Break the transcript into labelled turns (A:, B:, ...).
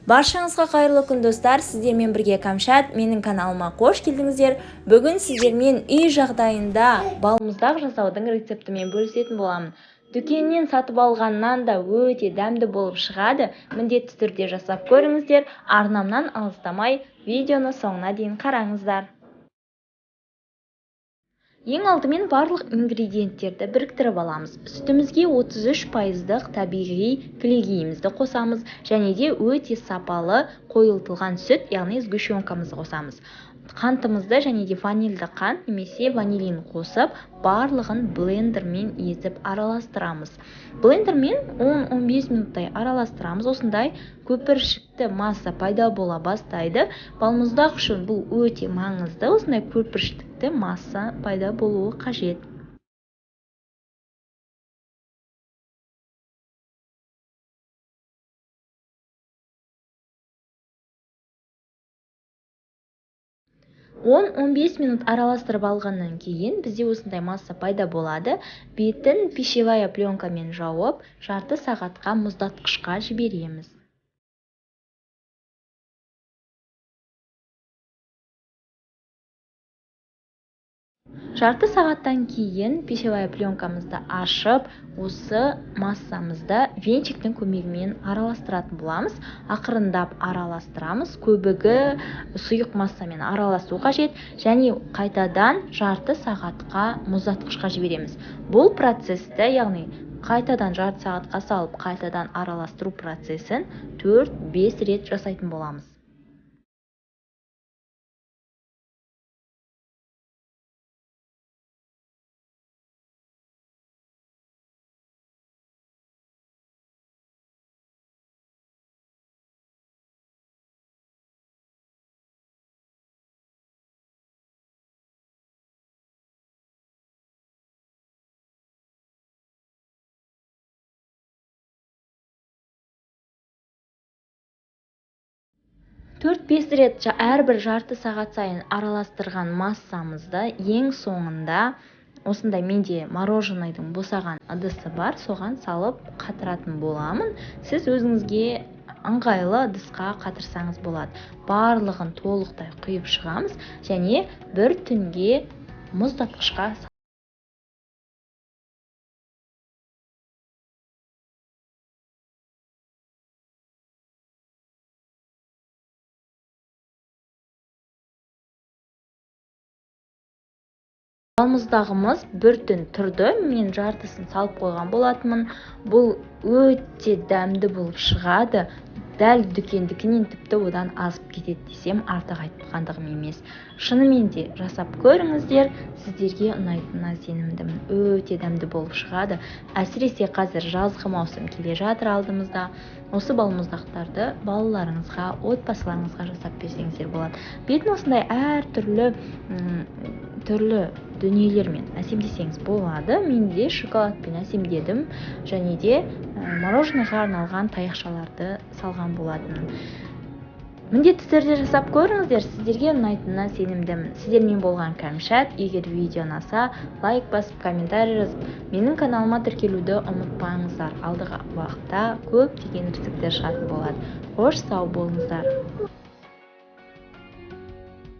A: Баршаңызға қайырлы күн, достар! Сіздермен бірге Камшат. Менің каналыма қош келдіңіздер. Бүгін сіздермен үй жағдайында балмұздақ жасаудың рецептімен бөлісетін боламын. Дүкеннен сатып алғаннан да өте дәмді болып шығады. Міндетті түрде жасап көріңіздер. Арнамнан алыстамай, видеоны соңына дейін қараңыздар. Ең алдымен барлық ингредиенттерді біріктіріп аламыз. Сүтімізге 33%-дық табиғи кілегейімізді қосамыз және де өте сапалы қойылтылған сүт, яғни сгущенкамызды қосамыз. Қантымызды және де ванильді қант немесе ванилин қосып, барлығын блендермен езіп араластырамыз. Блендермен 10-15 минуттай араластырамыз. Осындай көпіршікті масса пайда бола бастайды. Балмұздақ үшін бұл өте маңызды. Осындай көпіршікті масса пайда болуы қажет. 10-15 минут араластырып алғаннан кейін бізде осындай масса пайда болады. Бетін пищевая пленкамен жауып, жарты сағатқа мұздатқышқа жібереміз. Жарты сағаттан кейін пищевая пленкамызды ашып, осы массамызды венчиктің көмегімен араластыратын боламыз. Ақырындап араластырамыз. Көбігі сұйық массамен араласу қажет және қайтадан жарты сағатқа мұздатқышқа жібереміз. Бұл процесті, яғни қайтадан жарты сағатқа салып, қайтадан араластыру процесін 4-5 рет жасайтын боламыз. 4-5 рет әрбір жарты сағат сайын араластырған массамызды ең соңында осындай менде мороженыйдың босаған ыдысы бар, соған салып қатыратын боламын. Сіз өзіңізге ыңғайлы ыдысқа қатырсаңыз болады. Барлығын толықтай құйып шығамыз және бір түнге мұздатқышқа. Балмұздағымыз бір түн тұрды, мен жартысын салып қойған болатынмын. Бұл өте дәмді болып шығады. Дәл дүкендікінен тіпті одан асып кетеді десем, артық айтқандығым емес. Шынымен де жасап көріңіздер, сіздерге ұнайтынына сенімдімін. Өте дәмді болып шығады. Әсіресе қазір жазғы маусым келе жатыр алдымызда. Осы балмұздақтарды балаларыңызға, отбасыларыңызға жасап берсеңіздер болады. Бетін осындай әртүрлі түрлі дүниелермен әсемдесеңіз болады. Мен де шоколадпен әсемдедім және де мороженыйға арналған таяқшаларды салған болатынмын. Міндетті түрде жасап көріңіздер, сіздерге ұнайтынына сенімдімін. Сіздермен болған Кәмшат. Егер видео ұнаса, лайк басып, комментарий жазып, менің каналыма тіркелуді ұмытпаңыздар. Алдағы уақытта көптеген рецепттер шығатын болады. Қош, сау болыңыздар.